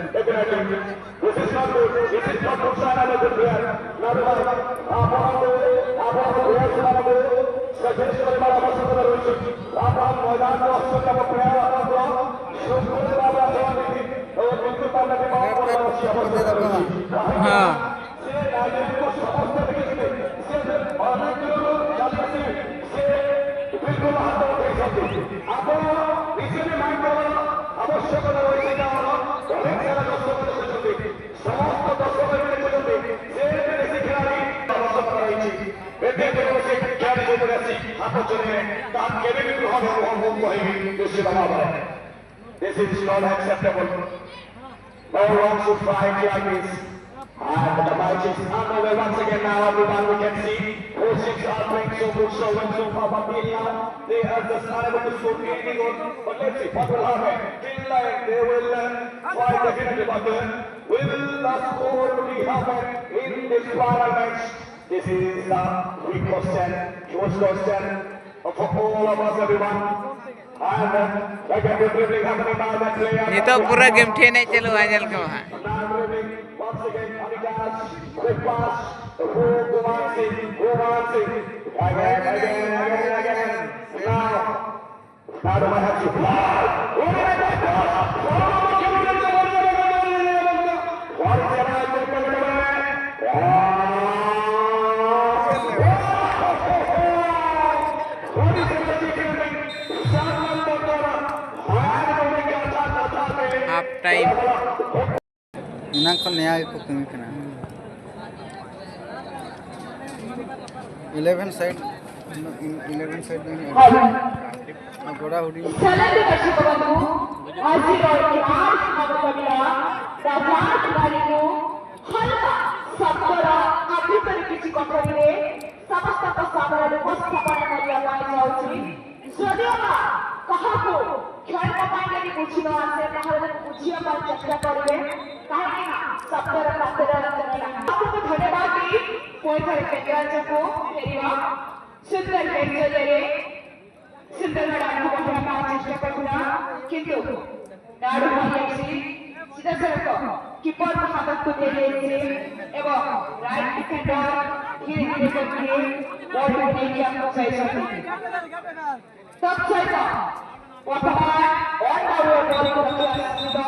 This is not good. This is not good sign of a good player. Number one, ଆପଣ, ଆପଣ player ମାନଙ୍କୁ ସଜେଷ୍ଟ କରିବାର ଆବଶ୍ୟକତା ରହିଛି। ଆପଣ ମଇଦାନକୁ ଆସୁଛନ୍ତି, ଆମ ପ୍ଲେୟାର ଆପଣଙ୍କ ଶୃଙ୍ଖଳିତ ଭାବରେ ଆସନ୍ତି ଏବଂ ବିଦ୍ୟୁତ ତାରକାଟି ପାଳନ କରିବାର ଆବଶ୍ୟକତା ରହିଛି। କାହିଁକି ନା ହଁ। ସେ ନାଗରିକଙ୍କୁ ସମସ୍ତେ ଦେଖିଛନ୍ତି। ସେ ଅନେକ ଦିନରୁ ଚାଲି ଆସିବେ। ସେ ବିଲକୁଲ ହାତ ଉଠେଇଛନ୍ତି। ଆପଣ ନିଜେ ବି ମାଇଣ୍ଡ କରିବାର ଆବଶ୍ୟକତା ରହିଛି। କାରଣ ଅନେକ ସାରା ଦର୍ଶକ ଦେଖୁଛନ୍ତି, ସମସ୍ତ ଦର୍ଶକ ବି ଦେଖୁଛନ୍ତି। ସେ ବିଦେଶୀ ଖେଳାଳି ଆବଶ୍ୟକତା ରହିଛି। ଏବେ ଯେକୌଣସି ଖେଳାଳି ଯୋଉମାନେ ଆସି ହାତ ଚଲେଇବେ, ତାହା କେବେ ବି ଗ୍ରହଣ ହେବ, ମୁଁ କହିବି ନିଶ୍ଚିତ ଭାବରେ। This is not acceptable. No one should fight like this. And the match is underway once again now, everyone. We can see four six are playing so good, so well so far, but till now they are just unable to score any goal. But let's see what will happen. Till like they will uh, fight definitely, but uh, will the score be happen in this final match? This is the big question, huge question for all of us, everyone. And uh, like a good dribbling happening by that player. ᱱᱤᱛᱚᱜ ᱯᱩᱨᱟᱹ ᱜᱮᱢ ᱴᱷᱮᱱ ᱮ ᱪᱟᱹᱞᱩᱜᱼᱟ, ᱧᱮᱞ ᱠᱚᱢ ᱦᱟᱸᱜ᱾ Now dribbling, once again, Anikas, quick pass, Roman Singh, Roman Singh. Again, again, again, again. Now, now they might have to. What is that? What is that? Half time. ᱮᱱᱟᱝ ᱠᱷᱚᱱ ᱱᱮᱭᱟ ᱜᱮᱠᱚ ᱠᱟᱹᱢᱤ ᱠᱟᱱᱟ᱾ eleven side. ᱤᱞᱮᱵᱷᱮᱱ ᱥᱟᱭᱤᱰ ᱫᱚ ᱤᱧᱟᱹᱜ ᱜᱚᱲᱟ ᱦᱩᱰᱤᱧ ᱥᱮᱞᱮᱫ ᱫᱚ ᱵᱟᱹᱪᱩᱜ ᱛᱟᱵᱚᱱ ᱠᱚ᱾ ᱟᱨ ᱡᱤᱨᱳ ᱠᱞᱟᱥ ᱟᱵᱚ ᱠᱟᱹᱢᱤᱭᱟ ᱫᱟᱥᱟᱨ ᱠᱷᱤᱞᱟᱲᱤ ᱠᱚ ᱦᱟᱞᱠᱟ ᱥᱟᱵᱠᱚᱨᱟ ᱟᱵᱷᱤᱛᱟᱨᱤ ᱠᱤᱪᱷᱩ ᱠᱚᱴᱷᱚᱨᱤ ᱨᱮ ସମସ୍ତଙ୍କ ସାମ୍ନାରେ ଉପସ୍ଥାପନ କରିବା ପାଇଁ ଯାଉଛି। ଯଦିଓ ବା କାହାକୁ କ୍ଷଣିକ ପାଇଁ ଯଦି ବୁଝି ନ ଆସେ, ତାହେଲେ ତାକୁ ବୁଝିବା ପାଇଁ ଚେଷ୍ଟା କରିବେ, କାହିଁକି ନା ଶବ୍ଦର ପାତର ଅନ୍ତ ନାହିଁ। ଆପଣଙ୍କୁ ଧନ୍ୟବାଦ ଦେଇ ପୁଣି ଥରେ କେନ୍ଦ୍ରାଞ୍ଚଳକୁ ଫେରିବା। ସୁନ୍ଦର ବେଞ୍ଚ ଜରିଆରେ ସୁନ୍ଦର ମ୍ୟାଡାମଙ୍କୁ ବସିବା ପାଇଁ ଚେଷ୍ଟା କରୁଥିଲା, କିନ୍ତୁ ନାଡୁ ଭାଇ ଆସି ସିଧାସଳଖ କିପର ହାତକୁ ଦେଇଯାଇଛି ଏବଂ ରାଇଟ ଡିଫେଣ୍ଡର ଧୀରେ ଧୀରେ କରିକି ବଲକୁ ନେଇକି ଆମକୁ ଯାଇଛନ୍ତି। ତତ୍ ସହିତ ବର୍ତ୍ତମାନ ଅନ୍ ଆୱାର ବଲକୁ ରଖିବା ସହିତ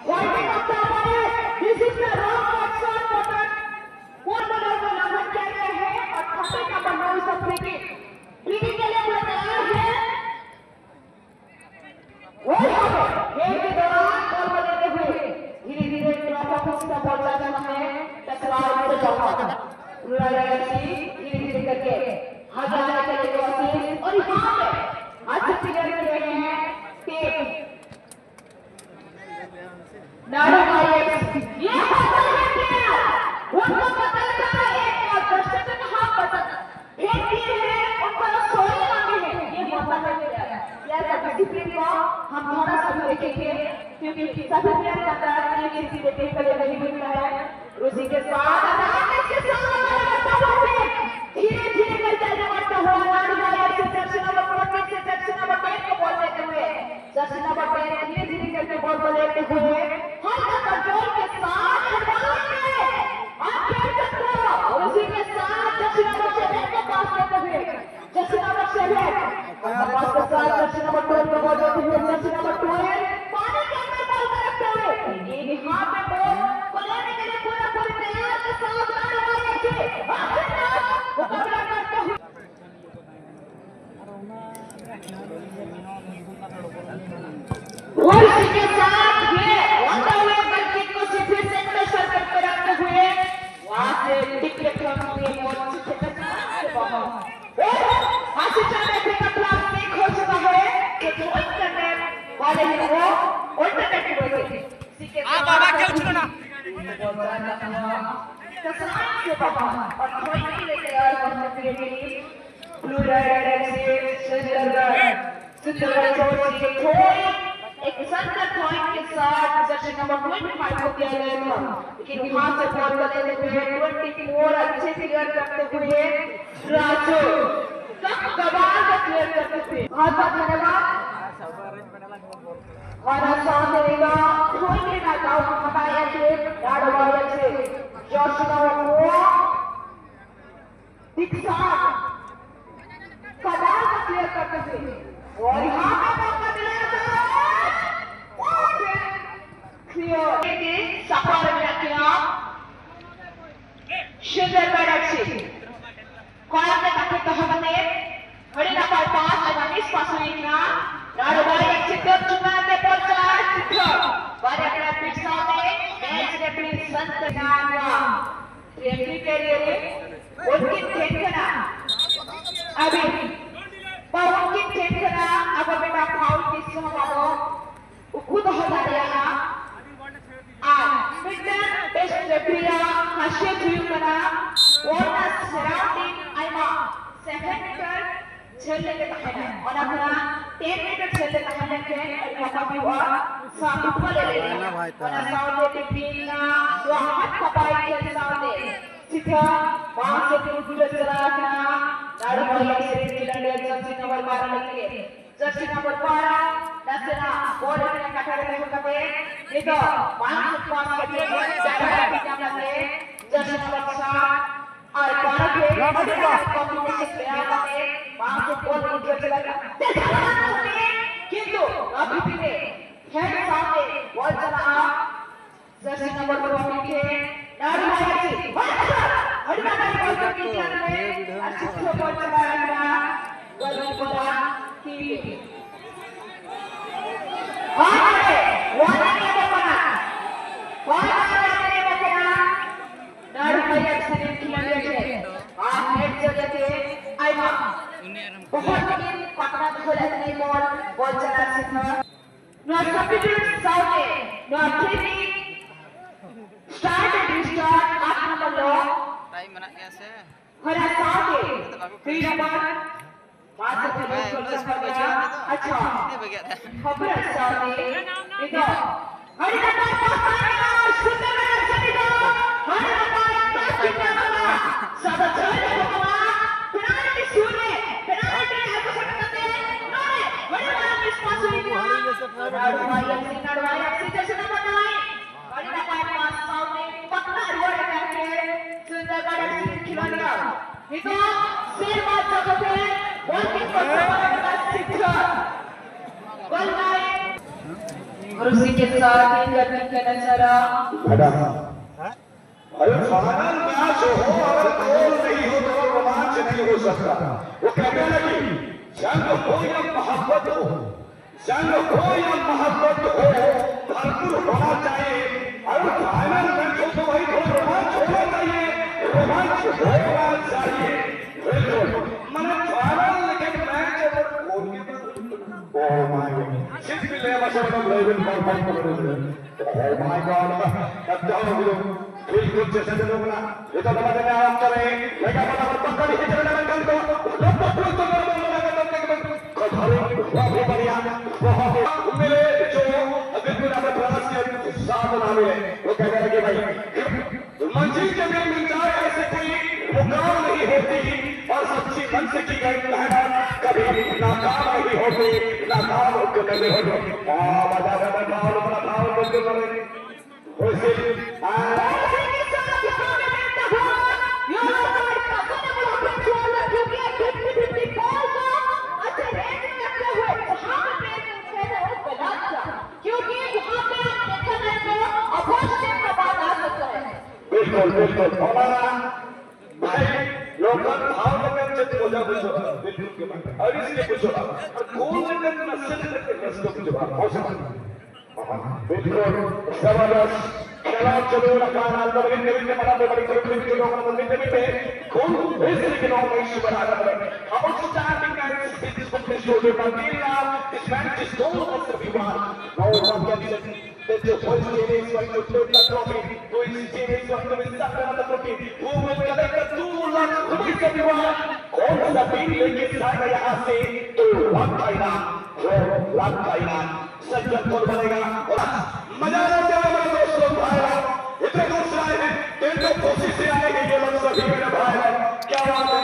ୱାର୍ଲଡ କପ୍ ପରେ ବିଶିଷ୍ଟ ରନ୍ କଟସନ୍ ବର୍ତ୍ତମାନ କୋର୍ଟ ବଲକୁ ଲଙ୍ଗନ କରିଆରେ ହେ ଅର୍ ଥାର୍ଟି ନମ୍ବର ନौ ସଫେକି ଫିଲ୍ଡିଂ के लिए वो तैयार है। वही है, खेल के दौरान बॉल बदलते हुए धीरे धीरे ड्रॉप ऑफ इसका बॉल जाता है, टकराव से चौका। रुराई एफसी धीरे धीरे करके आगे आने के लिए कोशिश और यहाँ पे अच्छे प्लेयर रहे हैं टीम नारायण आईएएस। ये होता है प्लेयर, उनको पता था एक दर्शक का हाथ पसंद फेंक दिए हैं, उनको सोने मांगे हैं। ये होता है प्लेयर। प्लेयर का डिसिप्लिन को हम थोड़ा सा भी देखेंगे, क्योंकि सभी प्लेयर का अंदर ये चीज देखने के लिए नहीं मिलता है। उसी के साथ अचानक से सामने वाला बढ़ता हुआ है। धीरे धीरे करके आगे बढ़ता हुआ नारायण आईएएस से दक्षिण नंबर फोर्टीन से दक्षिण नंबर टेन को बॉल देते हुए दक्षिण नंबर टेन धीरे धीरे करके बॉल को लेते हुए हल्का कंट्रोल के साथ हेडबॉल में आप खेल सकते हो। और उसी के साथ दक्षिण नंबर सेवन को पास करते हुए दक्षिण नंबर सेवन पास के साथ दक्षिण नंबर ट्वेल्व को बॉल देते हुए दक्षिण नंबर ट्वेल्व पानी के अंदर बॉल को रखते हुए एक हाथ में बॉल को लेने के लिए पूरा पूरी तैयार के साथ आने वाले थे। आखिरकार मुकाबला करते हुए और इसके साथ ये ᱟᱞᱮ ᱦᱚᱸ ᱚᱞ ᱠᱟᱛᱮ ᱠᱚ ᱵᱟᱹᱭ ᱵᱟᱹᱭ ᱛᱮ ᱥᱤᱠᱮ ᱟᱨ ᱵᱟᱵᱟ ᱠᱮᱣ ᱪᱩᱱᱟ᱾ ᱠᱟᱥᱟᱱ ᱥᱮ ᱵᱟᱵᱟ, ᱚᱞ ᱠᱟᱛᱮ ᱛᱮᱭᱟᱨ ᱠᱟᱛᱮ ᱜᱮ ᱯᱞᱩᱨᱟᱞ ᱥᱮ ᱥᱮ ᱫᱚᱨᱵᱟᱨ ᱥᱩᱛᱨᱟᱪᱚᱨ से थोड़ी एक संत थॉइंग के साथ जर्सी नंबर ट्वेंटी फ़ाइव को दिया गया था, लेकिन वहां से बॉल को लेते हुए ट्वेंटी फ़ोर अच्छे क्लियर करते हुए राजू कम कमाल का क्लियर करते हुए बहुत बहुत धन्यवाद। और साथ रहेगा थोड़ी ना गाँव को बताया कि लाडो वाले से जर्सी नंबर फ़ोर दीक्षा कमाल का क्लियर करते थे और यहाँ पे मौका मिला तो क्लियर के सफर में क्या शेंदर बैठक से कॉल के ताकि तहमने बड़ी नंबर पास और अनीस पास हुई ना लाडो भाई अच्छे तक चुना के पहुंचा चित्र बारे अपना पिछला में मैच रेफरी संत नाम रेफरी के लिए उनकी ठेकना अभी पर उनकी ठेकना अब बेटा फाउल किस समय बाबू उनको तो हो जा रहा है। ᱟᱨ ᱢᱤᱫᱴᱟᱝ ᱵᱮᱥᱴ ᱨᱮᱯᱷᱟᱨᱤᱭᱟᱜ ᱠᱷᱟᱥᱤᱭᱟᱛ ᱦᱩᱭᱩᱜ ᱠᱟᱱᱟ ᱚᱱᱟ ᱥᱟᱨᱟᱣᱩᱱᱰᱤᱝ ᱟᱭᱢᱟ ᱥᱮᱵᱷᱮᱱ ᱢᱤᱴᱟᱨ ᱡᱷᱟᱹᱞ ᱨᱮᱜᱮ ᱛᱟᱦᱮᱱᱟ, ᱚᱱᱟ ᱠᱷᱚᱱᱟᱜ ᱴᱮᱱ ᱢᱤᱴᱟᱨ ᱡᱷᱟᱹᱞ ᱨᱮ ᱛᱟᱦᱮᱸ ᱞᱮᱱᱠᱷᱟᱱ ᱟᱹᱰᱤ ᱱᱟᱯᱟᱭ ᱦᱩᱭᱩᱜᱼᱟ᱾ ᱥᱟᱵ ᱯᱷᱩᱴᱵᱚᱞ ᱮᱱᱮᱡ ᱨᱮ ᱚᱱᱟ ᱥᱟᱶᱛᱮ ᱵᱤᱵᱷᱤᱱᱱᱚ ᱱᱚᱣᱟ ᱦᱟᱛ ᱠᱟᱯᱟᱭ ᱠᱷᱮᱞ ᱥᱟᱶᱛᱮ ᱥᱤᱫᱷᱟ ᱵᱟᱝ ᱥᱮᱫ ᱩᱰᱟᱹ ᱪᱟᱞᱟᱣ ᱟᱠᱟᱱᱟ᱾ ᱫᱟᱲᱩ ᱵᱟᱞᱤ ᱥᱮᱨᱮᱧ ᱠᱷᱮᱞᱳᱸᱰ ᱡᱟᱹᱨᱥᱤ ᱱᱚᱢᱵᱚᱨ ᱵᱟᱨᱚ ᱞᱟᱹᱜᱤᱫ ᱡᱟᱹᱨᱥᱤ ᱱᱚᱢᱵᱚᱨ ᱵᱟᱨᱚ ᱱᱟᱥᱮᱱᱟᱜ ᱵᱚᱞ ᱨᱮᱱᱟᱜ ᱠᱟᱴᱟ ᱨᱮ ᱛᱤᱸᱜᱩ ᱠᱟᱛᱮ ᱱᱤᱛᱚᱜ ᱵᱟᱝ ᱥᱮᱫ ᱯᱟᱥ ᱠᱟᱛᱮ ᱡᱟᱦᱟᱸ ᱨᱮ ᱧᱟᱢ ᱠᱟᱛᱮ ᱡᱟᱹᱨᱥᱤ ᱱᱚᱢᱵᱚᱨ ᱥᱟᱛ ᱟᱨ ᱵᱟᱨᱚ ᱠᱷᱮᱞ ᱠᱚᱢᱵᱤᱱᱮᱥᱚᱱ ᱵᱮᱱᱟᱣ ᱠᱟᱛᱮ ᱵᱟᱝ ᱥᱮᱫ ᱵᱚᱞ ᱩᱰᱟᱹ ᱪᱟᱞᱟᱜ ᱠᱟᱱᱟ᱾ ᱠᱤᱱᱛᱩ ᱱᱚᱣᱟ ᱵᱷᱤᱛᱤᱨ ᱨᱮ ᱦᱮᱰ ᱥᱟᱶᱛᱮ ᱵᱚᱞ ᱪᱟᱞᱟᱜᱼᱟ᱾ ᱡᱟᱹᱨᱥᱤ ᱱᱚᱢᱵᱚᱨ ᱠᱚ ᱯᱤᱪᱷᱮ ᱫᱟᱲᱩ ᱵᱟᱭ ᱟᱹᱰᱤ ᱱᱟᱯᱟᱭ ᱵᱚᱞ ᱠᱚ ᱯᱤᱪᱷᱮ ᱟᱨ ᱪᱤᱛᱨᱚ ᱵᱚᱞ ᱪᱟᱞᱟᱣ ᱮᱱᱟ ᱜᱚᱞᱠᱤᱯᱟᱨ ᱟᱜ ᱛᱤ ᱛᱮ᱾ ᱦᱚᱭ ᱦᱚᱭ ᱚᱱᱟ ᱜᱮ ᱠᱟᱱᱟ᱾ ᱦᱚᱭ ᱦᱚᱭ ᱚᱱᱟ ᱜᱮ ᱠᱟᱱᱟ᱾ ᱫᱟᱲᱩ ᱵᱟᱭ ᱥᱮᱨᱮᱧ ᱠᱷᱮᱞᱳᱸᱰᱤᱭᱟᱹ ᱴᱷᱮᱱ ᱟᱨ ᱦᱮᱰ ᱡᱚᱲᱤᱭᱟᱹ ᱛᱮ ᱟᱭᱢᱟ ᱵᱚᱦᱚᱜ ᱨᱮ ᱯᱟᱠᱲᱟ ᱫᱚᱦᱚ ᱞᱮᱫ ᱛᱟᱭᱟ ᱵᱚᱞ, ᱵᱚᱞ ᱪᱟᱞᱟᱣ ᱥᱤᱫᱷᱟᱹ ᱱᱚᱣᱟ substitute ᱥᱟᱶᱛᱮ ᱱᱚᱣᱟ three star district ᱟᱴ ᱱᱚᱢᱵᱚᱨ ᱞᱚ ᱴᱟᱭᱤᱢ ᱢᱮᱱᱟᱜ ᱜᱮᱭᱟ ᱥᱮ? ᱦᱚᱨᱟ ᱥᱟᱶᱛᱮ ᱱᱤᱛᱚᱜ ᱵᱟᱠᱚ three number ᱢᱟᱥ ᱦᱮᱸ, ᱩᱱᱟᱹᱜ speed ᱵᱟᱹᱪᱩᱜᱼᱟ ᱱᱤᱛᱚᱜ᱾ ᱟᱪᱪᱷᱟ᱾ ᱤᱱᱟᱹ ᱵᱟᱹᱜᱤᱭᱟᱜ ᱛᱟᱦᱮᱸ᱾ ᱦᱚᱯᱨᱟ ᱥᱟᱶᱛᱮ ᱱᱤᱛᱚᱜ ᱟᱹᱰᱤ ᱱᱟᱯᱟᱭ ᱯᱟᱥ ᱠᱟᱱᱟ, ᱥᱩᱱᱫᱚᱨ ᱜᱟᱰᱟ ᱥᱟᱹᱨᱤ ᱫᱚ ᱟᱹᱰᱤ ᱱᱟᱯᱟᱭ ᱯᱟᱥ ᱠᱟᱱᱟ᱾ ᱥᱟᱫᱟ ᱪᱷᱟᱹᱲ ᱠᱚ ᱠᱚᱢᱟ, penalty ᱥᱩᱨ ᱨᱮ, penalty ᱟᱹᱜᱩ ᱥᱮᱴᱮᱨ ᱠᱟᱛᱮ ᱱᱚᱰᱮ ᱟᱹᱰᱤ ᱢᱟᱨᱟᱝ miss pass ᱦᱩᱭ ᱠᱟᱱᱟ᱾ ᱱᱟᱰᱣᱟ ᱮᱯᱷ ᱥᱤ, ᱱᱟᱰᱣᱟ ᱮᱯᱷ ᱥᱤ ᱪᱮᱥᱴᱟ ᱠᱟᱱᱟᱭ᱾ ᱟᱹᱰᱤ ᱱᱟᱯᱟᱭ ᱯᱟᱥ ᱥᱟᱶᱛᱮ ᱯᱟᱠᱲᱟ ᱨᱩᱣᱟᱹᱲ ᱟᱠᱟᱱ ᱛᱮ ᱥᱩᱱᱫᱚᱨ ᱜᱟᱰᱟ ᱠᱷᱮᱞᱳᱰᱤᱭᱟᱹ ᱱᱤᱛᱚᱜ ᱥᱮᱨᱢᱟ ᱡᱟᱠᱟᱛ ᱨᱮ ᱵᱚᱞ ᱠᱤᱯᱟᱨ ᱥᱟᱶ ᱥᱤᱠᱷᱟ ᱜᱳᱞ ᱞᱟᱭᱤᱱ ᱨᱩᱥᱤ ᱠᱮ ᱥᱟᱛᱷ ᱤᱱᱫᱨᱡᱤᱛ ᱠᱮ ᱱᱟᱡᱟᱨᱟ। मैडम, अरे फाइनल मैच हो, अगर गोल नहीं हो तो रोमांच नहीं हो सकता। वो कहते हैं ना कि जंग हो या मोहब्बत हो, जंग हो या मोहब्बत हो, भरपूर होना चाहिए। और फाइनल मैच हो तो भाई थोड़ा रोमांच होना चाहिए, रोमांच होना चाहिए। बिल्कुल, मैंने फाइनल लेकिन मैच अगर गोलकीपर, ओह माय गॉड, सिर्फ ले बस हम लोग लेवल पर फाइट कर रहे हैं। ओह माय गॉड, क्या हो गया? बिल्कुल जैसे लोग ना, ये तो बता देना आप करें, मैं क्या पता पता नहीं चलने में कल को, बहुत बढ़िया, बहुत ही मिले जो अभी पूरा प्रयास के साथ ना मिले, वो कह रहे हैं कि भाई मंजिल जब मिल जाए ऐसे कोई मुकाम नहीं होती, और सच्ची मंजिल की गई मेहनत कभी नाकाम नहीं होती, नाकाम कभी नहीं होती। क्या बजा बजा ढोल, बजा ढोल, बिल्कुल नहीं। वैसे, आ, क्योंकि यहाँ पे आप देखा जाए तो अभोज से प्रभाव आ सकता है। बिल्कुल, बिल्कुल। हमारा भाई, लोकल भाव में चेत पूजा पूजा, बिल्कुल के बात। और इसके पूछो, और कौन से दिन में से दिन में से पूजा, बिल्कुल, जबरदस्त। ᱠᱷᱮᱞᱳᱰ ᱪᱟᱹᱞᱩ ᱞᱮᱱᱠᱷᱟᱱ ᱟᱨ ᱫᱚ ᱢᱤᱫ ᱢᱤᱫ ᱛᱮ ᱢᱟᱲᱟᱝ ᱫᱚ ᱵᱟᱹᱲᱤᱡ ᱠᱚᱨᱮ ᱠᱷᱚᱱ ᱪᱟᱹᱞᱩ ᱠᱟᱱᱟ, ᱢᱤᱫ ᱢᱤᱫ ᱛᱮ ᱠᱷᱩᱵ ᱵᱮᱥ ᱛᱮᱜᱮ ᱱᱚᱣᱟ ᱢᱮᱪ ᱪᱟᱵᱟ ᱟᱠᱟᱱᱟ᱾ Outstanding match, this competition will be now. This match is goal of the viewer. Now one can say that the first team is going to take the trophy. Who is team is going to win the trophy? Who will collect the two lakh rupees of viewer? कौन सा team लेके जाएगा यहाँ से दो लाख का इनाम? दो लाख का इनाम। सज्जन कौन बनेगा? और मजा आ गया मेरे दोस्तों, भाई, इतने दूर से आए हैं, दिल को खुशी से आए हैं ये लोग सभी मेरे भाई, क्या बात है।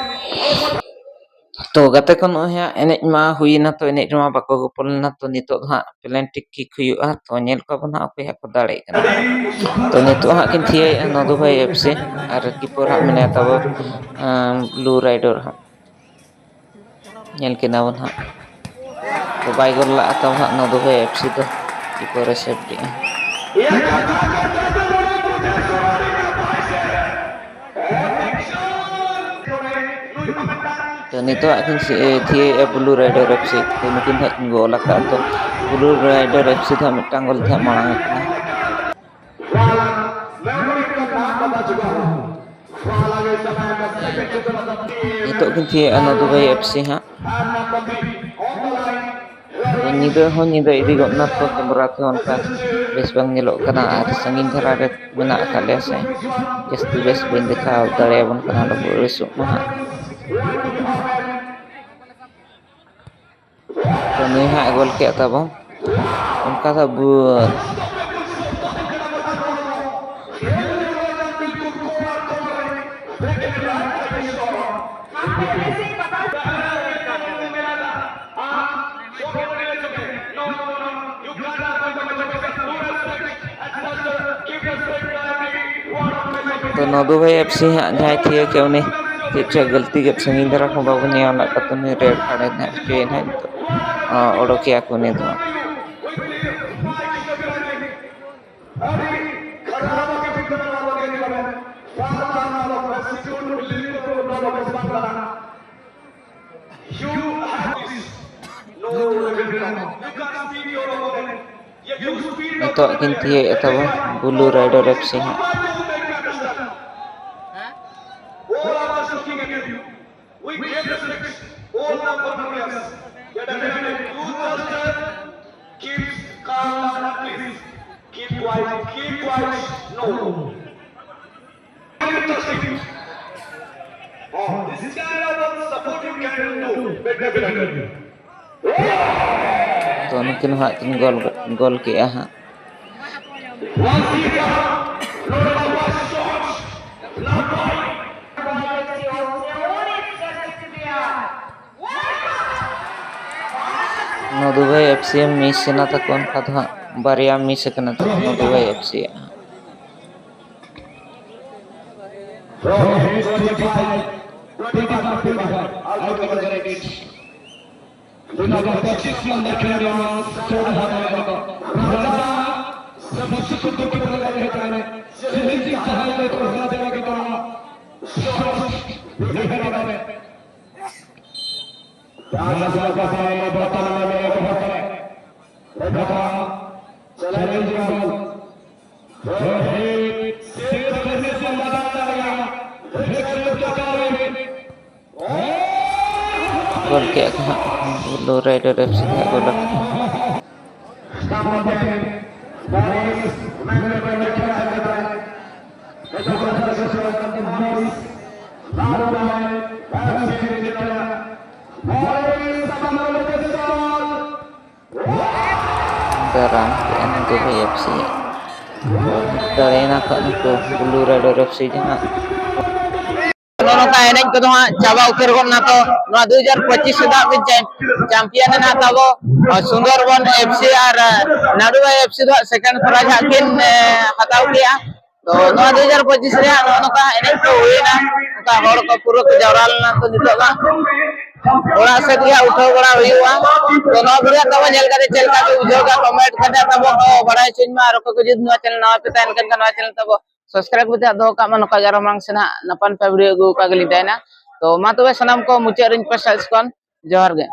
तो ᱜᱟᱛᱮ ᱠᱚ, ᱱᱚᱜᱼᱚᱭ ᱦᱟᱸᱜ ᱮᱱᱮᱡ ᱢᱟ ᱦᱩᱭᱮᱱᱟ, ᱛᱚ ᱮᱱᱮᱡ ᱨᱮᱢᱟ ᱵᱟᱠᱚ ᱜᱚᱯᱚᱞ ᱞᱮᱱᱟ, ᱛᱚ ᱱᱤᱛᱚᱜ ᱫᱚ ᱦᱟᱸᱜ penalty kick ᱦᱩᱭᱩᱜᱼᱟ, ᱛᱚ ᱧᱮᱞ ᱠᱚᱣᱟ ᱵᱚᱱ ᱦᱟᱸᱜ ᱚᱠᱚᱭ ᱦᱟᱸᱜ ᱠᱚ ᱫᱟᱲᱮᱭᱟᱜ ᱠᱟᱱᱟ᱾ ᱛᱚ ᱱᱤᱛᱚᱜ ᱦᱟᱸᱜ ᱠᱤᱱ ᱛᱷᱤᱭᱟᱹᱭᱮᱫᱼᱟ ᱱᱚᱫᱩ ᱵᱷᱟᱭ F C, ᱟᱨ keeper ᱦᱟᱸᱜ ᱢᱮᱱᱟᱭ ᱛᱟᱵᱚ, ᱟᱸ, Blue Rider ᱦᱟᱸᱜ᱾ ᱧᱮᱞ ᱠᱮᱫᱟ ᱵᱚᱱ ᱦᱟᱸᱜ᱾ ᱛᱚ ᱵᱟᱭ ᱜᱳᱞ ᱞᱟᱜᱼᱟ ᱛᱟᱵᱚ ᱦᱟᱸᱜ ᱱᱚᱣᱟ ᱫᱚ ᱮᱯᱷ ᱥᱤ ᱫᱚ᱾ ᱠᱤᱯᱟᱨᱮ ᱥᱮᱵᱷ ᱠᱮᱜᱼᱟ᱾ ᱛᱚ ᱱᱤᱛᱚᱜ ᱦᱟᱸᱜ ᱠᱤᱱ ᱥᱤ-, ᱮ, ᱛᱷᱤᱭᱟᱹᱭᱮᱫᱼᱟ ᱵᱞᱩ ᱨᱟᱭᱰᱟᱨ ᱮᱯᱷ ᱥᱤ᱾ ᱛᱚ ᱱᱩᱠᱤᱱ ᱫᱚ ᱦᱟᱸᱜ ᱠᱤᱱ ᱜᱳᱞ ᱟᱠᱟᱫᱼᱟ᱾ ᱛᱚ ᱵᱞᱩ ᱨᱟᱭᱰᱟᱨ ᱮᱯᱷ ᱥᱤ ᱫᱚ ᱦᱟᱸᱜ ᱢᱤᱫᱴᱟᱝ ᱜᱳᱞ ᱛᱮ ᱦᱟᱸᱜ ᱢᱟᱲᱟᱝ ᱟᱠᱟᱱᱟ᱾ ᱱᱤᱛᱚᱜ ᱠᱤᱱ ᱛᱷᱤᱭᱟᱹᱜᱼᱟ ᱱᱚᱣᱟ ᱫᱩᱵᱟᱭ ᱮᱯᱷ ᱥᱤ ᱦᱟᱸᱜ᱾ ᱛᱚ ᱧᱤᱫᱟᱹ ᱦᱚᱸ ᱧᱤᱫᱟᱹ ᱤᱫᱤ ᱜᱚᱫ ᱱᱟ, ᱛᱚ ᱠᱮᱢᱮᱨᱟ ᱛᱮᱦᱚᱸ ᱚᱱᱠᱟ ᱵᱮᱥ ᱵᱟᱝ ᱧᱮᱞᱚᱜ ᱠᱟᱱᱟ, ᱟᱨ ᱥᱟᱺᱜᱤᱧ ᱫᱷᱟᱨᱟ ᱨᱮ ᱢᱮᱱᱟᱜ ᱟᱠᱟᱫ ᱞᱮᱭᱟ ᱥᱮ, ᱡᱟᱹᱥᱛᱤ ᱵᱮᱥ ᱵᱟᱹᱧ ᱫᱮᱠᱷᱟᱣ ᱫᱟᱲᱮᱭᱟᱵᱚᱱ ᱠᱟᱱᱟ, ᱟᱞᱚ ᱵᱚ ᱟᱹᱲᱤᱥᱚᱜ ᱢᱟ ᱦᱟᱸᱜ᱾ ᱛᱚ ᱱᱩᱭ ᱦᱟᱸᱜ ᱮ ᱜᱳᱞ ᱠᱮᱫ ᱛᱟᱵᱚᱱ᱾ ᱚᱱᱠᱟ ᱫᱚ ᱵᱩ-, ᱛᱚ ᱱᱚᱫᱩ ᱵᱷᱟᱭ ᱮᱯᱷ ᱥᱤ ᱦᱟᱸᱜ ᱡᱟᱦᱟᱸᱭ ᱛᱷᱤᱭᱟᱹ ᱠᱮᱫ ᱩᱱᱤ ᱪᱮᱫ ᱪᱚ ᱜᱟᱹᱞᱛᱤ ᱠᱮᱫ, ᱥᱟᱺᱜᱤᱧ ᱫᱷᱟᱨᱟ ᱠᱷᱚᱱ ᱵᱟᱵᱚᱱ ᱧᱮᱞ ᱟᱠᱟᱫ, ᱛᱚ ᱱᱩᱭ ᱨᱮᱰ ᱠᱟᱨᱰ ᱮ ᱦᱟᱸᱜ ᱦᱚᱪᱚᱭᱮᱱᱟ ᱱᱤᱛᱚᱜ᱾ ᱚᱰᱚᱠᱮᱭᱟ ᱠᱚ ᱩᱱᱤ ᱫᱚ᱾ You have this. No, no, no, no, no. You can't speak your opponent. ᱱᱤᱛᱚᱜ ᱠᱤᱱ ᱛᱤᱭᱟᱹᱜᱮᱫ ᱛᱟᱵᱚᱱ ᱵᱞᱩ ᱨᱟᱭᱰᱟᱨ ᱮᱯᱷ ᱥᱤ ᱦᱟᱸᱜ᱾ Keep calm, please. Keep quiet, keep quiet. No. Oh, this kind of support you can do better, better. ᱛᱚ, ᱱᱩᱠᱤᱱ ᱦᱟᱸᱜ ᱠᱤᱱ ᱜᱳᱞ, ᱜᱳᱞ ᱠᱮᱜᱼᱟ ᱦᱟᱸᱜ᱾ ᱱᱚᱣᱟ ᱫᱩᱵᱟᱭ ᱮᱯᱷ ᱥᱤ ᱮᱢ ᱢᱤᱥ ᱮᱱᱟ ᱛᱟᱠᱚ, ᱚᱱᱠᱟ ᱫᱚ ᱦᱟᱸᱜ ᱵᱟᱨᱭᱟ ᱢᱤᱥ ᱟᱠᱟᱱᱟ ᱛᱟᱠᱚ ᱱᱚᱣᱟ ᱫᱩᱵᱟᱭ ᱮᱯᱷ ᱥᱤ ᱭᱟᱜ ᱦᱟᱸᱜ᱾ Rohit twenty-five, twenty-five, twenty-five. I'll give you the credit. Number six, number twenty-one, Saud Hakan. Raja, सबसे कुछ दुख लगा रहता है। Challenging सहाय को राजा के द्वारा shot निकल गए। राजा का सामना बर्तन में मेरे को होता है। देखा, challenging ball। रोहित सेव करने से मजा आ गया। रोहित सेव करता है। ᱜᱳᱞ ᱠᱮᱜᱼᱟ ᱠᱚ ᱦᱟᱸᱜ, ᱵᱞᱩ ᱨᱟᱭᱰᱟᱨ ᱮᱯᱷ ᱥᱤ ᱜᱮ ᱦᱟᱸᱜ ᱜᱳᱞ ᱟᱠᱟᱫᱟ᱾ ᱫᱟᱨᱟᱢ ᱠᱮᱜᱼᱟ ᱱᱩᱠᱩ ᱵᱷᱟᱭ ᱮᱯᱷ ᱥᱤ᱾ ᱫᱟᱲᱮᱭᱮᱱᱟ ᱠᱚ ᱱᱩᱠᱩ ᱵᱞᱩ ᱨᱟᱭᱰᱟᱨ ᱮᱯᱷ ᱥᱤ ᱡᱟᱦᱟᱸ ᱱᱚᱜᱼᱚ ᱱᱚᱝᱠᱟ ᱮᱱᱮᱡ ᱠᱚᱫᱚ ᱦᱟᱸᱜ ᱪᱟᱵᱟ ᱩᱛᱟᱹᱨ ᱜᱚᱫ ᱱᱟ᱾ ᱛᱚ, ᱱᱚᱣᱟ ᱫᱩ ᱦᱟᱡᱟᱨ ᱯᱚᱸᱪᱤᱥ ᱨᱮᱱᱟᱜ ᱢᱤᱫ ᱪᱟᱢ-, ᱪᱟᱢᱯᱤᱭᱟᱱ ᱮᱱᱟ ᱛᱟᱵᱚ, ᱟᱨ ᱥᱩᱱᱫᱚᱨᱵᱚᱱ ᱮᱯᱷ ᱥᱤ ᱟᱨ, ᱟᱨ, ᱱᱟᱰᱩᱵᱟ ᱮᱯᱷ ᱥᱤ ᱫᱚ ᱦᱟᱸᱜ ᱥᱮᱠᱮᱱᱰ ᱯᱨᱟᱭᱤᱡᱽ ᱦᱟᱸᱜ ᱠᱤᱱ, ᱮ, ᱦᱟᱛᱟᱣ ᱠᱮᱜᱼᱟ᱾ ᱛᱚ, ᱱᱚᱣᱟ ᱫᱩ ᱦᱟᱡᱟᱨ ᱯᱚᱸᱪᱤᱥ ᱨᱮ ᱦᱟᱸᱜ ᱱᱚᱜᱼᱚ ᱱᱚᱝᱠᱟ ᱮᱱᱮᱡ ᱠᱚ ᱦᱩᱭᱮᱱᱟ, ᱱᱚᱝᱠᱟ ᱦᱚᱲ ᱠᱚ ᱯᱩᱨᱟᱹ ᱠᱚ ᱡᱟᱣᱨᱟ ᱞᱮᱱᱟ᱾ ᱛᱚ, ᱱᱤᱛᱚᱜ ᱫᱚ ᱚᱲᱟᱜ ᱥᱮᱫ ᱜᱮ ᱦᱟᱸᱜ ᱩᱴᱷᱟᱹᱣ ᱵᱟᱲᱟ ᱦᱩᱭᱩᱜᱼᱟ᱾ ᱛᱚ, ᱱᱚᱣᱟ ᱵᱷᱤᱰᱤᱭᱳ ᱛᱟᱵᱚ ᱧᱮᱞ ᱠᱟᱛᱮ ᱪᱮᱫ ᱞᱮᱠᱟ ᱯᱮ ᱵᱩᱡᱷᱟᱹᱣ ᱠᱮᱫᱟ, ᱠᱚᱢᱮᱱᱴ ᱠᱟᱛᱮ ᱛᱟᱵᱚ ᱠᱚ ᱵᱟᱲᱟᱭ ᱦᱚᱪᱚᱧ ᱢᱟ᱾ ᱟᱨ ᱚᱠᱚᱭ ᱠᱚ ᱡᱩᱫᱤ ᱱᱚᱣᱟ ᱪᱮᱱᱮᱞ ᱱᱟᱣᱟ ᱯᱮ ᱛᱟᱦᱮᱱ ᱠᱟᱱ ᱠᱷᱟᱱ, ᱱᱚᱣᱟ ᱪᱮᱱᱮᱞ ᱛᱟᱵᱚ ᱥᱟᱵᱥᱠᱨᱟᱭᱤᱵ ᱠᱟᱛᱮ ᱦᱟᱸᱜ ᱫᱚᱦᱚ ᱠᱟᱜ ᱢᱟ᱾ ᱱᱚᱝᱠᱟ ᱜᱮ ᱟᱨᱚ ᱢᱟᱲᱟᱝ ᱥᱮᱱ ᱦᱟᱸᱜ ᱱᱟᱯᱟᱭ ᱱᱟᱯᱟᱭ ᱵᱷᱤᱰᱤᱭᱳ ᱟᱹᱜᱩ ᱟᱠᱟᱫ ᱜᱮᱞᱤᱧ ᱛᱟᱦᱮᱱᱟ᱾ ᱛᱚ, ᱢᱟ ᱛᱚᱵᱮ ᱥᱟᱱᱟᱢ ᱠᱚ ᱢᱩᱪᱟᱹᱫ ᱨᱮᱧ ᱯᱟᱥᱴᱟ ᱥᱮᱫ ᱠᱷᱚᱱ ᱡᱚᱦᱟᱨ ᱜᱮ᱾